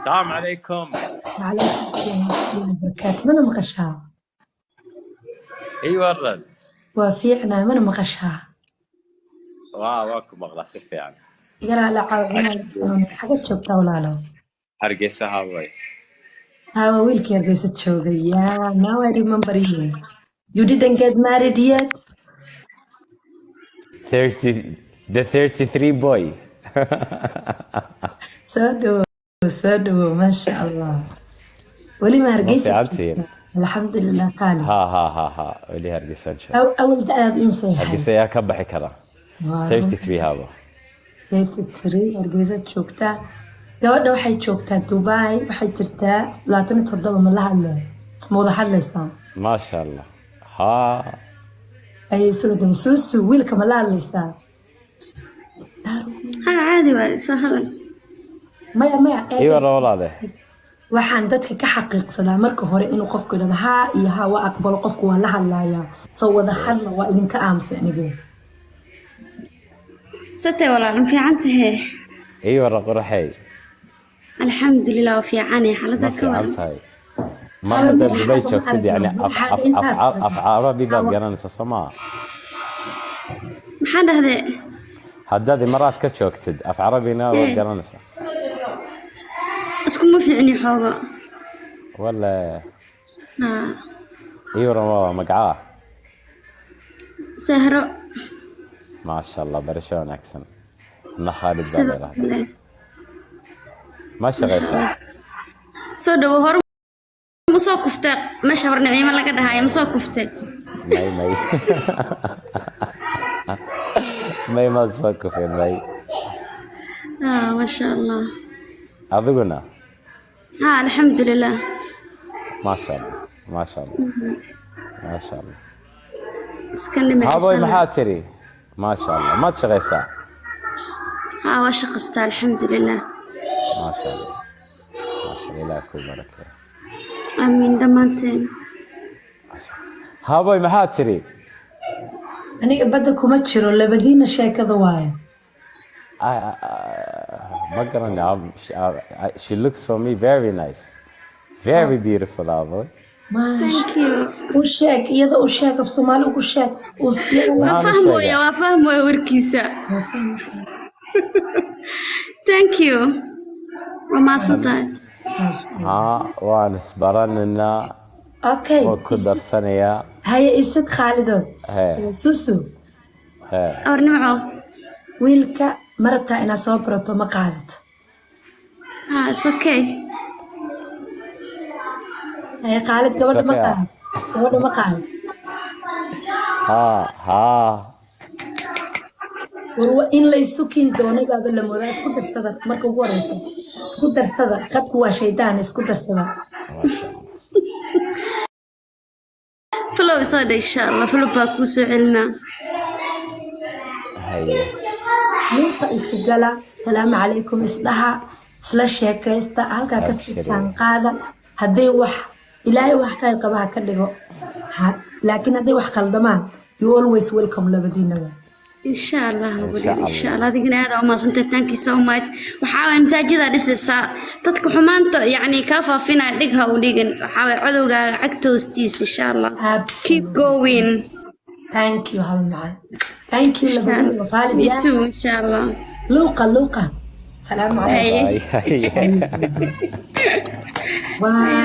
Asalaamu calaykum. Calaykum asalaam waraxmatullahi wabarakaatu. Mana maqashaa? Ii waran. Waa fiicnaa, mana maqashaa? Waa ku maqlaa si fiican. Igaraa la caawinaa. Xagad joogtaa, walaalo? Hargeysa, haway. Hawa, wiilkii Hargeysa joogay. Yeah, now I remember you. You didn't get married yet. 30, the 33 boy. Soo dhawow, soo dhawow. Maasha Allah, weli ma Ma Hargeysa fiicantihiin? joogtaa? Alxamdulilah, qaali. Ha ha ha ha, weli Hargeysaan jooga. Awal da-daad imsa yahay? Hargeysa yaa ka baxi kara? Waa run. 33, haba. 33, Hargeysa joogtaa. Gabadha waxay joogtaa Dubai, waxay jirtaa 27. Ma la hadle? Ma wada hadlaysaa? Maasha Allah, ha. Ayay isuga daba suusu. Wiilka ma la hadlaysaa? Ha, caadi waay, soo hadal. Maya, maya. Ii waran, walaale. Waxaan dadka ka xaqiiqsadaa marka hore inuu qofku yidhahdo haa iyo haa, waa aqbalo. Qofku waa la hadlayaa, soo wada hadla. Waa idinka aamusa anige. Satay walaal, ma fiican tahay? Ii waran, qoraxey. Alxamdulilah, waa fiicane. Xaaladda Ma ka fiican waran? tahay? Mar haddaad Dubai joogtid, yani af Carabi baad garanaysaa, soo maa? Maxaa dhahdee? Haddaad Imaaraat ka joogtid, af Carabina waad garanaysaa. Iskuma fiicni xoogo. Wala. Haa. Ii waran, waa magacaa? Sahro. Maasha Allah, barasho wanaagsan. Ana Khaalid baa Sidoo la yidhahdaa. kale. Ma shaqaysaa? Soo dhawo. Hore ma soo kuftay meesha hor Naciimo laga dhahayo? Ma soo kuftay? May, may, may, ma soo kufin, may. Ah, maasha Allah. Adiguna? Haa, alxamdulilah. Maasha Allah, maasha Allah, maasha Allah. Iska Haboy. nimicsan. Maxaa tiri? Maasha Allah, maad shaqaysaa? Haa, waa shaqastaa, alxamdulilah. Maasha Allah, maasha Allah, Ilaah ku barakeeyo. Aamiin, dhammaanteen. Haboy, maxaa tiri? Aniga badda kuma jiro, labadiina sheekada waayo. Ma garanay. She looks for me very nice, very beautiful, aboy. Maasha. Thank you. U sheeg iyada, u sheeg, af Soomaali ugu sheeg. Waa Maxaan u fahmooya. sheegaa? Waa fahmooya warkiisa. Waa fahmaysaa. Thank you, waa mahadsan tahay. Maasha Allah. Haa, waan isbaranaynaa. Okay. Waan ku darsanayaa. Haye, isig Khaalido. Hee. Susu. Hee. Awr Nimco. Wiilka ma rabtaa inaad soo barato? Ma qaadato? Ah, it's okay. Haye Khaalid, gabadha ma okay. qaadato? Gabadha ma qaadato? Haa haa. War waa in la isu kiin doonay baaba la moodaa. Isku darsada marka ugu horeysa, isku darsada. Khadku waa shaydaan, isku darsada. Maasha Allah. Follow isoo dhe, insha Allah follow baa kuu soo celinaa. Haye. Luuqa isu gala, salaamu calaykum isdhaha, isla sheekaysta, halkaa kasii Abshir. jaanqaada. Hadday wax Ilaahay wax khayr qaba ha ka dhigo. Laakiin hadday wax khaldamaan, you always welcome labadiinaba. Insha Allah. Insha Waliil, insha Allah. Allah. Adigana aad u mahadsantahay, thank you so much. Waxaa waay masaajidaa dhisaysaa. Dadka xumaanta yacni kaa faafinaya dhig ha u dhigin. Waxaa waay cadowgaaga cagta hoostiisa, insha Allah. Keep Absolutely. going. Thank you, haba macaan, thank you labadiinaba. Khaalid. Me Ya. too, insha Allah. Luuqa, luuqa, salaamu calaykum. Haye. Bye. Bye.